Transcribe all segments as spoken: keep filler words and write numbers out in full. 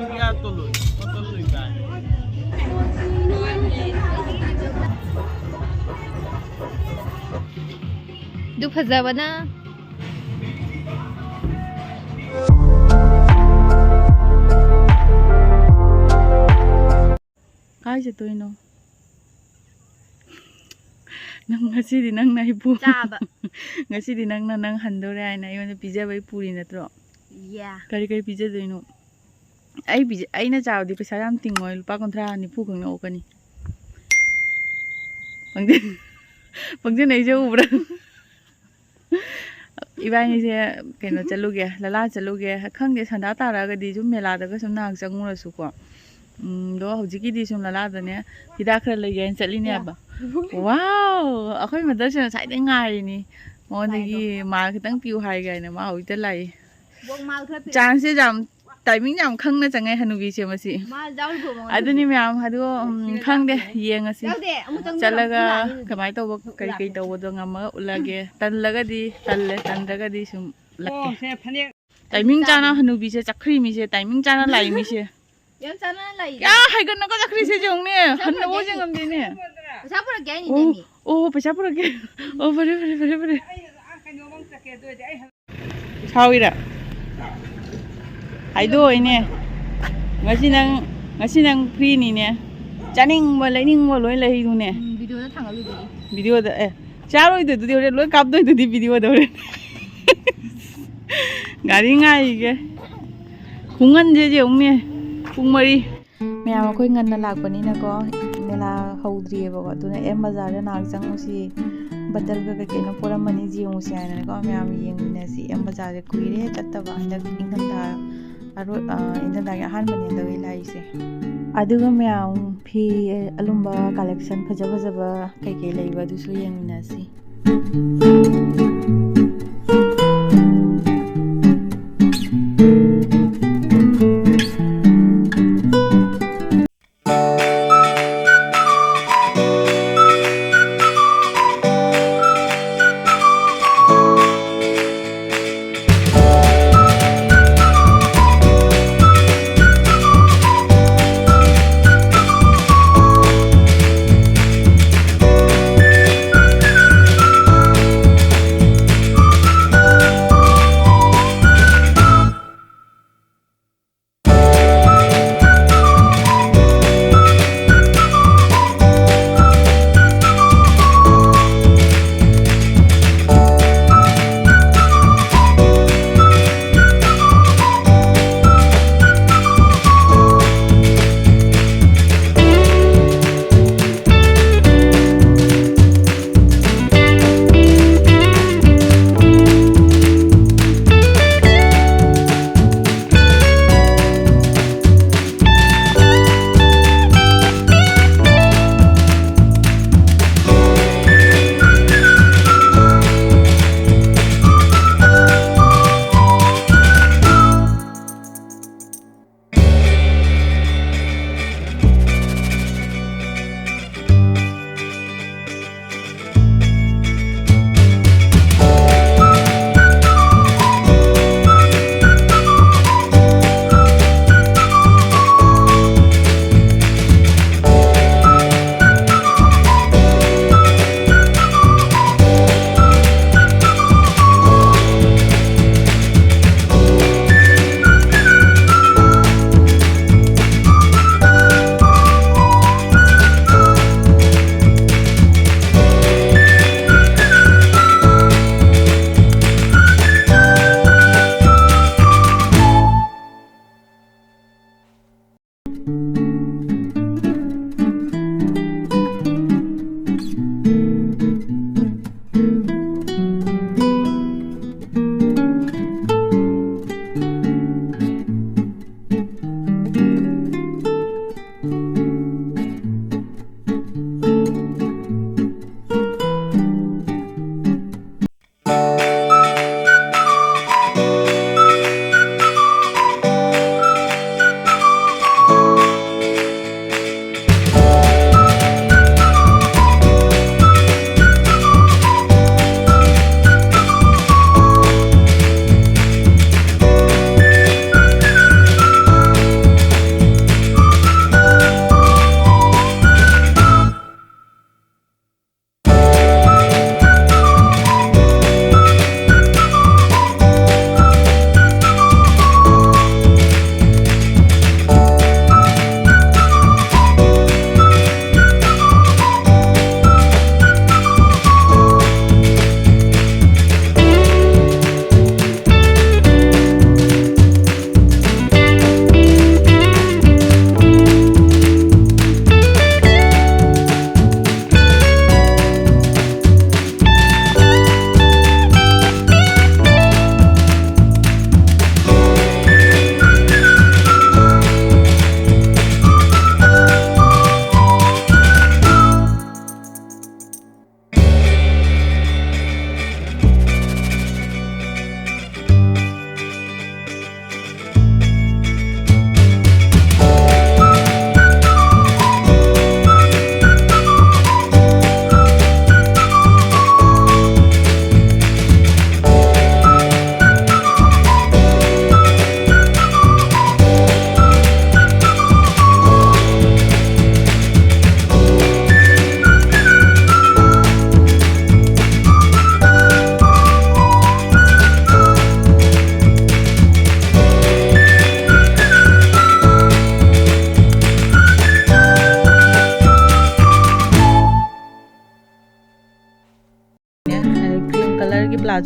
ꯀꯌꯥ ꯇꯣꯂꯣꯏ? ꯇꯣꯂꯣꯏ ꯀꯥꯏ? ꯑꯗꯨ ꯐꯖꯕꯅ꯫ ꯀꯥꯏ ꯆꯠꯇꯣꯏꯅꯣ? ꯅꯪ ꯉꯁꯤꯗꯤ ꯅꯪꯅ ꯑꯩꯕꯨ ꯆꯥꯕ꯫ ꯉꯁꯤꯗꯤ ꯅꯪꯅ ꯅꯪ ꯍꯟꯗꯣꯔꯦ ꯍꯥꯏꯅ ꯑꯩꯉꯣꯟꯗ ꯄꯤꯖꯕꯩ ꯄꯨꯔꯤ ꯅꯠꯇ꯭ꯔꯣ? Yeah꯫ ꯀꯔꯤ ꯀꯔꯤ ꯄꯤꯖꯗꯣꯏꯅꯣ? ꯑꯩ ꯄꯤꯖ-, ꯑꯩꯅ ꯆꯥꯕꯗꯤ ꯄꯩꯁꯥ ꯌꯥꯝ ꯇꯤꯡꯉꯣꯏ, ꯂꯨꯄꯥ ꯀꯨꯟꯊ꯭ꯔꯥ ꯅꯤꯐꯨ ꯈꯛꯅ ꯑꯣꯛꯀꯅꯤ꯫ ꯄꯪꯖ-, ꯄꯪꯖꯅꯩꯁꯦ ꯎꯕ꯭ꯔꯥ? ꯏꯕꯥꯅꯤꯁꯦ ꯀꯩꯅꯣ ꯆꯠꯂꯨꯒꯦ, ꯂꯂꯥ ꯆꯠꯂꯨꯒꯦ꯫ ꯈꯪꯗꯦ, ꯁꯟꯗꯥ ꯇꯥꯔꯛꯑꯒꯗꯤ ꯁꯨꯝ ꯃꯦꯂꯥꯗꯒ ꯁꯨꯝ ꯉꯥꯏꯍꯥꯛ ꯆꯪꯉꯨꯔꯁꯨꯀꯣ꯫ ꯎꯝ, ꯑꯗꯣ ꯍꯧꯖꯤꯛꯀꯤꯗꯤ ꯁꯨꯝ ꯂꯂꯥꯗꯅꯦ ꯍꯤꯗꯥꯛ ꯈꯔ ꯂꯩꯒꯦ ꯍꯥꯏꯅ ꯆꯠꯂꯤꯅꯦꯕ꯫ ꯋꯥꯎ! ꯑꯩꯈꯣꯏ ꯃꯗꯔꯁꯦ ꯉꯁꯥꯏꯗꯩ ꯉꯥꯏꯔꯤꯅꯤ꯫ ꯃꯉꯣꯟꯗꯒꯤ ꯃꯥꯏꯜ ꯈꯤꯇꯪ ꯄꯤꯌꯨ ꯍꯥꯏꯒꯦ ꯍꯥꯏꯅ ꯃꯥ ꯍꯧꯖꯤꯛꯇ ꯂꯥꯛꯏ꯫ ꯕꯣꯛ ꯃꯥꯏꯜ ꯈꯔ ꯄꯤꯔꯛꯑꯣ꯫ ꯆꯥꯟꯁꯁꯦ ꯌꯥꯝ, ꯇꯥꯏꯃꯤꯡ ꯌꯥꯝ ꯈꯪꯅ ꯆꯪꯉꯦ ꯍꯅꯨꯕꯤꯁꯦ ꯃꯁꯤ꯫ ꯃꯥ ꯌꯥꯎꯔꯤꯕꯣ ꯃꯉꯣꯟꯗ? ꯑꯗꯨꯅꯤ ꯃꯌꯥꯝ, ꯑꯗꯣ, ꯎꯝ, ꯈꯪꯗꯦ, ꯌꯦꯡꯉꯁꯤ꯫ ꯌꯥꯎꯗꯦ, ꯑꯃꯨꯛ ꯆꯪꯕꯤꯔꯣ꯫ ꯆꯠꯂꯒ ꯂꯥꯛꯑꯅꯤ꯫ ꯀꯃꯥꯏꯅ ꯇꯧꯕ, ꯀꯔꯤ ꯀꯔꯤ ꯇꯧꯕꯗꯣ ꯉꯝꯃꯒ ꯎꯠꯂꯒꯦ꯫ ꯇꯜꯂꯒꯗꯤ ꯇꯜꯂꯦ, ꯇꯟꯗ꯭ꯔꯒꯗꯤ ꯁꯨꯝ ꯎꯠꯂꯛꯀꯦ꯫ ꯑꯣ, ꯁꯦ, ꯐꯅꯦꯛ꯫ ꯇꯥꯏꯃꯤꯡ ꯆꯥꯅ ꯍꯅꯨꯕꯤꯁꯦ ꯆꯠꯈ꯭ꯔꯤ ꯃꯤꯁꯦ, ꯇꯥꯏꯃꯤꯡ ꯆꯥꯅ ꯂꯥꯛꯏ ꯃꯤꯁꯦ꯫ ꯌꯥꯝ ꯆꯥꯅ ꯂꯥꯛꯏ꯫ ꯀꯌꯥ ꯍꯥꯏꯒꯠꯅꯀꯣ ꯆꯠꯈ꯭ꯔꯤꯁꯦ ꯌꯦꯡꯉꯨꯅꯦ, ꯄꯩꯁꯥ ꯍꯟꯅꯕ ꯄꯨꯔꯛꯀꯦ ꯍꯥꯏꯅꯤ꯫ ꯌꯦꯡꯉꯝꯗꯦꯅꯦ꯫ ꯄꯩꯁꯥ ꯄꯨꯔꯛꯀꯦ ꯍꯥꯏꯅꯤꯅꯦ ꯑꯣ, ꯃꯤ꯫ ꯑꯣ, ꯄꯩꯁꯥ ꯄꯨꯔꯛꯀꯦ꯫ ꯑꯣ, ꯐꯔꯦ, ꯐꯔꯦ, ꯐꯔꯦ, ꯐꯔꯦ꯫ ꯁꯥꯎꯏꯔ? ꯍꯥꯏꯗꯣꯛꯑꯣꯏꯅꯦ꯫ ꯉꯁꯤ ꯅꯪ, ꯉꯁꯤ ꯅꯪ ꯐ꯭ꯔꯤꯅꯤꯅꯦ꯫ ꯆꯥꯅꯤꯡꯕ, ꯂꯩꯅꯤꯡꯕ ꯂꯣꯏ ꯂꯩꯔꯨꯅꯦ꯫ ꯎꯝ, ꯚꯤꯗꯤꯑꯣꯗ ꯊꯥꯡꯒꯠꯂꯨꯗꯣꯏꯅꯤ꯫ ꯚꯤꯗꯤꯑꯣꯗ, ꯑꯦ, ꯆꯥꯔꯣꯏꯗꯣꯏꯗꯨꯗꯤ ꯍꯣꯔꯦꯟ ꯂꯣꯏ ꯀꯥꯞꯇꯣꯏꯗꯨꯗꯤ ꯚꯤꯗꯤꯑꯣꯗ ꯍꯣꯔꯦꯟ꯫ ꯒꯥꯔꯤ ꯉꯥꯏꯔꯤꯒꯦ꯫ ꯈꯣꯡꯍꯟꯁꯦ ꯌꯦꯡꯉꯨꯅꯦ꯫ ꯄꯨꯡ ꯃꯔꯤ꯫ ꯃꯌꯥꯝ ꯑꯩꯈꯣꯏ ꯉꯟꯅ ꯂꯥꯛꯄꯅꯤꯅꯀꯣ, ꯃꯦꯂꯥ ꯍꯧꯗ꯭ꯔꯤꯑꯕꯀꯣ, ꯑꯗꯨꯅ ꯑꯦꯝ ꯕꯖꯥꯔꯗ ꯉꯥꯏꯍꯥꯛ ꯆꯪꯉꯨꯁꯤ, ꯕꯇꯜꯒ ꯀꯩ ꯀꯩꯅꯣ ꯄꯣꯔꯝꯃꯅꯤ ꯌꯦꯡꯉꯨꯁꯤ ꯍꯥꯏꯅꯀꯣ, ꯃꯌꯥꯝ ꯌꯦꯡꯃꯤꯟꯅꯁꯤ꯫ ꯑꯦꯝ ꯕꯖꯥꯔꯁꯦ ꯀꯨꯏꯔꯦ ꯆꯠꯇꯕ, ꯍꯟꯗꯛ ꯏꯪꯊꯝꯊꯥ ꯑꯔꯣꯏ-, ꯑ, ꯏꯪꯊꯝꯊꯥꯒꯤ ꯑꯍꯥꯟꯕꯅꯦ ꯍꯟꯗꯛ ꯑꯩ ꯂꯥꯛꯏꯁꯦ꯫ ꯑꯗꯨꯒ ꯃꯌꯥꯝ ꯐꯤ ꯑꯂꯨꯝꯕ ꯀꯂꯦꯛꯁꯟ ꯐꯖ ꯐꯖꯕ ꯀꯩ ꯀꯩ ꯂꯩꯕ ꯑꯗꯨꯁꯨ ꯌꯦꯡꯃꯤꯟꯅꯁꯤ꯫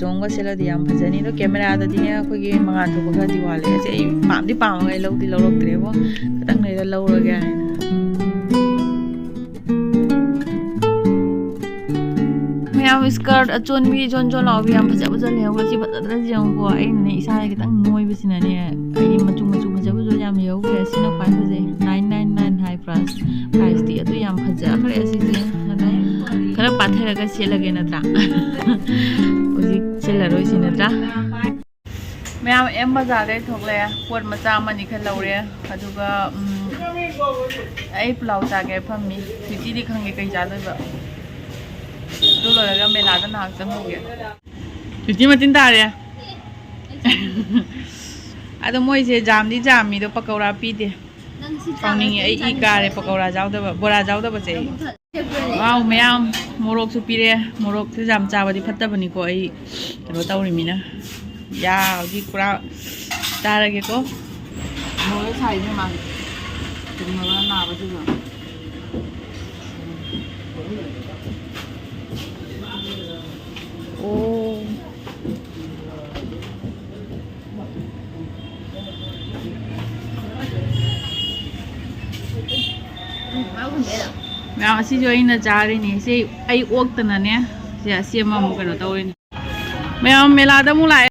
ꯆꯣꯡꯒ ꯁꯦꯠꯂꯗꯤ ꯌꯥꯝ ꯐꯖꯅꯤ꯫ ꯑꯗꯣ ꯀꯦꯃꯦꯔꯥꯗꯗꯤꯅꯦ ꯑꯩꯈꯣꯏꯒꯤ ꯃꯉꯥꯜ ꯊꯣꯛꯄ ꯈꯔꯗꯤ ꯋꯥꯠꯂꯦ꯫ ꯑꯁꯦ ꯑꯩ ꯄꯥꯝꯗꯤ ꯄꯥꯝꯃꯒ ꯑꯩ ꯂꯧꯗꯤ ꯂꯧꯔꯛꯇ꯭ꯔꯦꯕꯣ꯫ ꯈꯤꯇꯪ ꯂꯩꯔ ꯂꯧꯔꯒꯦ ꯍꯥꯏꯅ꯫ ꯃꯌꯥꯝ ꯁ꯭ꯀꯔꯠ ꯑꯆꯣꯟꯕꯤ ꯖꯣꯟ ꯖꯣꯟ ꯂꯥꯎꯕꯤ ꯌꯥꯝ ꯐꯖ ꯐꯖ ꯂꯩꯍꯧꯕ꯫ ꯁꯤ ꯐꯖꯗ꯭ꯔꯁꯤ ꯌꯦꯡꯉꯨꯀꯣ꯫ ꯑꯩꯅꯅꯦ ꯏꯁꯥꯅ ꯈꯤꯇꯪ ꯅꯣꯏꯕꯁꯤꯅꯅꯦ ꯑꯩ ꯃꯆꯨ ꯃꯆꯨ ꯐꯖ ꯐꯖꯕ ꯌꯥꯝ ꯂꯩꯍꯧꯈ꯭ꯔꯦ꯫ ꯁꯤꯅ ꯈ꯭ꯋꯥꯏ ꯐꯖꯩ꯫ ꯅꯥꯏꯟ ꯅꯥꯏꯟ ꯅꯥꯏꯟ ꯍꯥꯏ ꯄ꯭ꯔꯥꯏꯁ꯫ ꯄ꯭ꯔꯥꯏꯁꯇꯤ ꯑꯗꯨ ꯌꯥꯝ ꯐꯖꯈ꯭ꯔꯦ꯫ ꯑꯁꯤꯁꯦ ꯑꯗꯨꯝ ꯈꯔ ꯄꯥꯊꯔꯒ ꯁꯦꯠꯂꯒꯦ ꯅꯠꯇ꯭ꯔꯥ? ꯍꯧꯖꯤꯛ ꯁꯦꯠꯂꯔꯣꯏꯁꯤ ꯅꯠꯇ꯭ꯔꯥ? ꯃꯌꯥꯝ ꯑꯦꯝ ꯕꯖꯥꯔꯗꯩ ꯊꯣꯛꯂꯛꯑꯦ꯫ ꯄꯣꯠ ꯃꯆꯥ ꯑꯃꯅꯤ ꯈꯔ ꯂꯧꯔꯦ꯫ ꯑꯗꯨꯒ, ꯎꯝ, ꯑꯩ ꯄꯨꯂꯥꯎ ꯆꯥꯒꯦ ꯐꯝꯃꯤ꯫ ꯁ꯭ꯋꯤꯇꯤꯗꯤ ꯈꯪꯗꯦ ꯀꯩ ꯆꯥꯗꯣꯏꯕ꯫ ꯑꯗꯨ ꯂꯣꯏꯔꯒ ꯃꯦꯂꯥꯗ ꯉꯥꯏꯍꯥꯛ ꯆꯪꯉꯨꯒꯦ꯫ ꯁ꯭ꯋꯤꯇꯤ ꯃꯇꯤꯟ ꯇꯥꯔꯦ꯫ ꯑꯗꯣ ꯃꯣꯏꯁꯦ ꯖꯥꯝꯗꯤ ꯖꯥꯝꯃꯤꯗꯣ ꯄꯀꯧꯔꯥ ꯄꯤꯗꯦ꯫ ꯁꯥꯎꯅꯤꯡꯉꯦ꯫ ꯑꯩ ꯏ ꯀꯥꯔꯦ ꯄꯀꯧꯔꯥ ꯌꯥꯎꯗꯕ, ꯕꯣꯔꯥ ꯌꯥꯎꯗꯕꯁꯦ ꯑꯩ꯫ ꯋꯥꯎ, ꯃꯌꯥꯝ ꯃꯣꯔꯣꯛꯁꯨ ꯄꯤꯔꯦ꯫ ꯃꯣꯔꯣꯛꯁꯨ ꯌꯥꯝ ꯆꯥꯕꯗꯤ ꯐꯠꯇꯕꯅꯤꯀꯣ꯫ ꯑꯩ ꯀꯩꯅꯣ ꯇꯧꯔꯤꯃꯤꯅ꯫ ꯌꯥ, ꯍꯧꯖꯤꯛ ꯄꯨꯔꯥ ꯆꯥꯔꯒꯦꯀꯣ꯫ ꯃꯣꯔꯣꯛ ꯁꯥꯏꯅꯦ ꯃꯥ꯫ ꯊꯨꯝꯃꯕ ꯅꯥꯕꯁꯤꯒ꯫ ꯑꯣ꯫ ꯃꯌꯥꯝ, ꯑꯁꯤꯁꯨ ꯑꯩꯅ ꯆꯥꯔꯤꯅꯤ꯫ ꯁꯤ ꯑꯩ ꯑꯣꯛꯇꯅꯅꯦ꯫ ꯁꯤ ꯑꯁꯤ ꯑꯃꯃꯨꯛ ꯀꯩꯅꯣ ꯇꯧꯔꯤꯅꯤ꯫ ꯃꯌꯥꯝ, ꯃꯦꯂꯥꯗ ꯑꯃꯨꯛ ꯂꯥꯛꯑꯦ꯫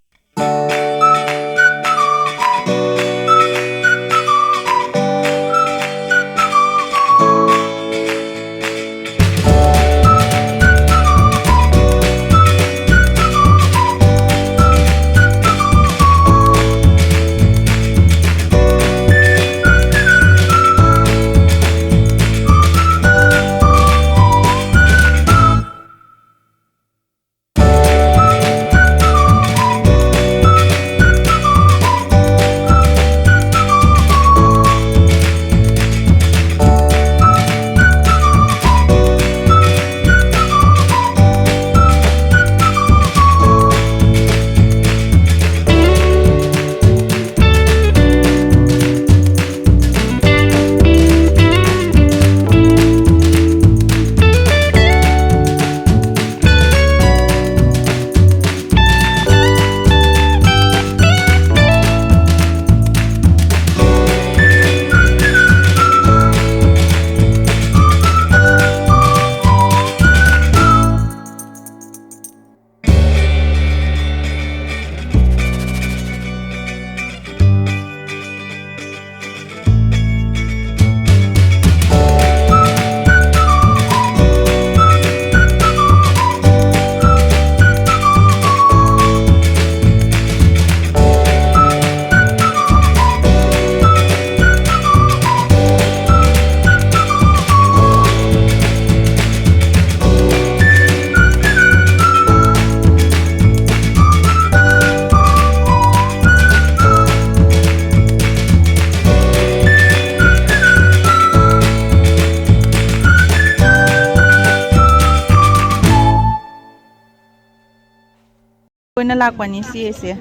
ꯑꯣꯏꯅ ꯂꯥꯛꯄꯅꯤ ꯁꯤꯁꯦ꯫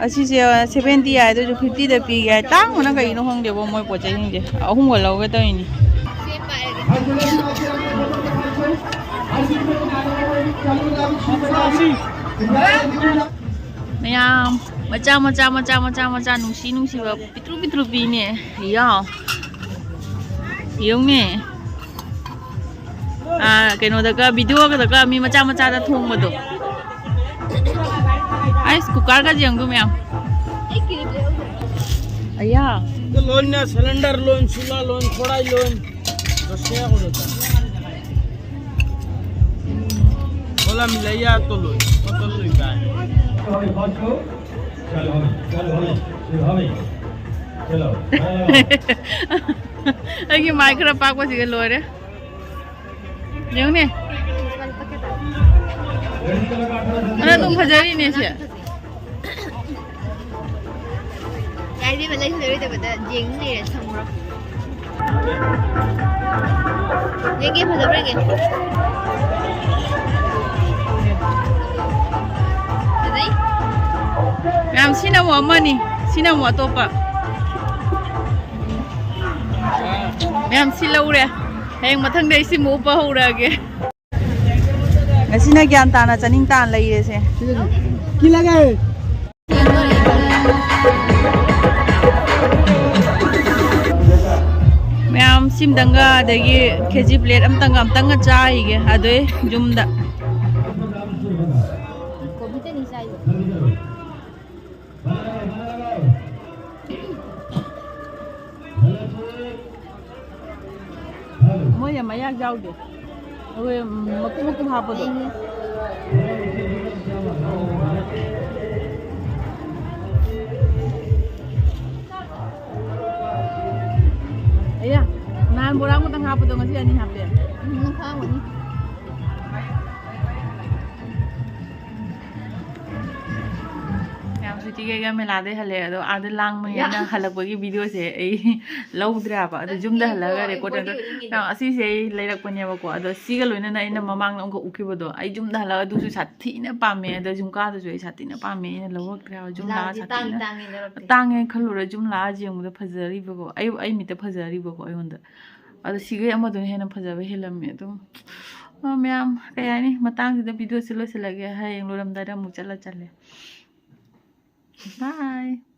ꯑꯁꯤꯁꯦ ꯁꯚꯦꯟꯇꯤ ꯍꯥꯏ, ꯑꯗꯨꯁꯨ ꯐꯤꯐꯇꯤꯗ ꯄꯤꯒꯦ ꯍꯥꯏ꯫ ꯇꯥꯡꯕꯅ ꯀꯩꯅꯣ ꯈꯪꯗꯦꯕꯣ, ꯃꯣꯏ ꯄꯣꯠ ꯆꯩꯁꯤꯡꯁꯦ꯫ ꯑꯍꯨꯝꯒ ꯂꯧꯒꯦ ꯇꯧꯔꯤꯅꯤ꯫ ꯃꯌꯥꯝ ꯃꯆꯥ ꯃꯆꯥ ꯃꯆꯥ ꯃꯆꯥ ꯃꯆꯥ ꯅꯨꯡꯁꯤ ꯅꯨꯡꯁꯤꯕ ꯄꯤꯇ꯭ꯔꯨ ꯄꯤꯇ꯭ꯔꯨ ꯄꯤꯅꯦ꯫ ꯌꯥꯎ꯫ ꯌꯦꯡꯉꯨꯅꯦ꯫ ꯑꯥ, ꯀꯩꯅꯣꯗꯒ, ꯚꯤꯗꯤꯑꯣꯒꯗꯒ ꯃꯤ ꯃꯆꯥ ꯃꯆꯥꯗ ꯊꯣꯡꯕꯗꯣ꯫ ꯑꯩꯁ, ꯀꯨꯀꯔꯒꯁꯦ ꯌꯦꯡꯉꯨ ꯃꯌꯥꯝ꯫ ꯑꯌꯥ꯫ ꯂꯣꯏꯅ ꯁꯤꯂꯤꯟꯗꯔ ꯂꯣꯏ, ꯆꯨꯂꯥ ꯂꯣꯏ, ꯈꯣꯔꯥꯏ ꯂꯣꯏ꯫ ꯗꯁ ꯇꯥꯀꯥ ꯀꯣ ꯗꯦꯇꯥ꯫ ꯈꯣꯂꯥ ꯃꯤꯂꯩꯌꯥ ꯇꯣ ꯂꯣꯏ, ꯕꯣꯇꯜ ꯂꯣꯏ ꯀꯥꯏ꯫ ꯑꯩꯒꯤ ꯃꯥꯏ ꯈꯔ ꯄꯥꯛꯄꯁꯤꯒ ꯂꯣꯏꯔꯦ꯫ ꯌꯦꯡꯉꯨꯅꯦ꯫ ꯑꯗ ꯑꯗꯨꯝ ꯐꯖꯔꯤꯅꯦ ꯁꯦ꯫ ꯌꯥꯏ, ꯏꯕꯦꯝꯃ, ꯂꯩꯁꯨ ꯂꯩꯔꯣꯏꯗꯕꯗ ꯌꯦꯡ ꯂꯩꯔꯦ, ꯁꯪꯉꯨꯔꯣ꯫ ꯌꯦꯡꯒꯦ, ꯐꯖꯕ꯭ꯔꯥ ꯌꯦꯡꯒꯦ꯫ ꯐꯖꯩ꯫ ꯃꯌꯥꯝ, ꯁꯤꯅ ꯑꯃꯨꯛ ꯑꯃꯅꯤ, ꯁꯤꯅ ꯑꯃꯨꯛ ꯑꯇꯣꯞꯄ꯫ ꯃꯌꯥꯝ, ꯁꯤ ꯂꯧꯔꯦ꯫ ꯍꯌꯦꯡ ꯃꯊꯪꯗ ꯑꯩ ꯁꯤꯃꯨꯛ ꯎꯞꯄ ꯍꯧꯔꯛꯑꯒꯦ꯫ ꯉꯁꯤꯅ ꯒ꯭ꯌꯥꯟ ꯇꯥꯅ ꯆꯥꯅꯤꯡ ꯇꯥꯅ ꯂꯩꯔꯦꯁꯦ꯫ ꯃꯌꯥꯝ ꯁꯤꯝꯇꯪꯒ, ꯑꯗꯒꯤ ꯈꯦꯖꯤ ꯄ꯭ꯂꯦꯠ ꯑꯝꯇꯪꯒ, ꯑꯝꯇꯪꯒ ꯆꯥꯈꯤꯒꯦ ꯑꯗꯨꯏ ꯌꯨꯝꯗ꯫ ꯃꯣꯏꯅ ꯃꯌꯥ ꯌꯥꯎꯗꯦ꯫ ꯑꯩꯈꯣꯏ ꯃꯀꯨꯞ ꯃꯀꯨꯞ ꯍꯥꯞꯄꯗꯣ꯫ ꯑꯌꯥ, ꯅꯍꯥꯟ ꯕꯣꯔꯥ ꯑꯃꯈꯛꯇꯪ ꯍꯥꯞꯄꯗꯣ ꯉꯁꯤ ꯑꯅꯤ ꯍꯥꯞꯄꯦ꯫ ꯎꯝ, ꯈꯪꯉꯝꯒꯅꯤ꯫ ꯃꯌꯥꯝꯁꯨ ꯁꯤꯒꯩꯒ ꯃꯦꯂꯥꯗꯩ ꯍꯜꯂꯛꯑꯦ꯫ ꯑꯗꯣ ꯑꯥꯗ ꯂꯥꯡꯕꯅꯤꯅ ꯍꯜꯂꯛꯄꯒꯤ ꯚꯤꯗꯤꯑꯣꯁꯦ ꯑꯩ ꯂꯧꯗ꯭ꯔꯦ ꯍꯥꯕ꯫ ꯑꯗꯣ ꯌꯨꯝꯗ ꯍꯜꯂꯒ ꯔꯦꯀꯣꯔꯗꯤꯡ, ꯑꯁꯤꯁꯦ ꯑꯩ ꯂꯩꯔꯛꯄꯅꯦꯕꯀꯣ꯫ ꯑꯗꯣ ꯁꯤꯒ ꯂꯣꯏꯅꯅ ꯑꯩꯅ ꯃꯃꯥꯡꯗ ꯑꯃꯨꯛꯀ ꯎꯠꯈꯤꯕꯗꯣ, ꯑꯩ ꯌꯨꯝꯗ ꯍꯜꯂꯒ ꯑꯗꯨꯁꯨ ꯁꯥꯊꯤꯅ ꯄꯥꯝꯃꯦ꯫ ꯑꯗ ꯖꯨꯝꯀꯥꯗꯨꯁꯨ ꯑꯩ ꯁꯥꯊꯤꯅ ꯄꯥꯝꯃꯦ꯫ ꯑꯩꯅ ꯂꯧꯔꯛꯇ꯭ꯔꯦ ꯍꯥꯏꯕ꯫ ꯖꯨꯝꯂꯥ ꯁꯥꯊꯤꯅ ꯇꯥꯡꯉꯦ ꯈꯜꯂꯨꯔ ꯖꯨꯝꯂꯥ ꯌꯦꯡꯕꯗ ꯐꯖꯔꯤꯕꯀꯣ, ꯑꯩ ꯑꯩ ꯃꯤꯠꯇ ꯐꯖꯔꯤꯕꯀꯣ ꯑꯩꯉꯣꯟꯗ꯫ ꯑꯗꯣ ꯁꯤꯒꯩ ꯑꯃꯗꯨꯅ ꯍꯦꯟꯅ ꯐꯖꯕ ꯍꯦꯜꯂꯝꯃꯦ꯫ ꯑꯗꯨꯝ ꯑ, ꯃꯌꯥꯝ ꯀꯩ ꯍꯥꯏꯅꯤ, ꯃꯇꯥꯡꯁꯤꯗ ꯚꯤꯗꯤꯑꯣꯁꯤ ꯂꯣꯏꯁꯤꯜꯂꯒꯦ꯫ ꯍꯌꯦꯡ ꯂꯣꯏꯔꯝꯗꯥꯏꯗ ꯑꯃꯨꯛ ꯆꯠꯂ ꯆꯠꯂꯦ꯫ Bye꯫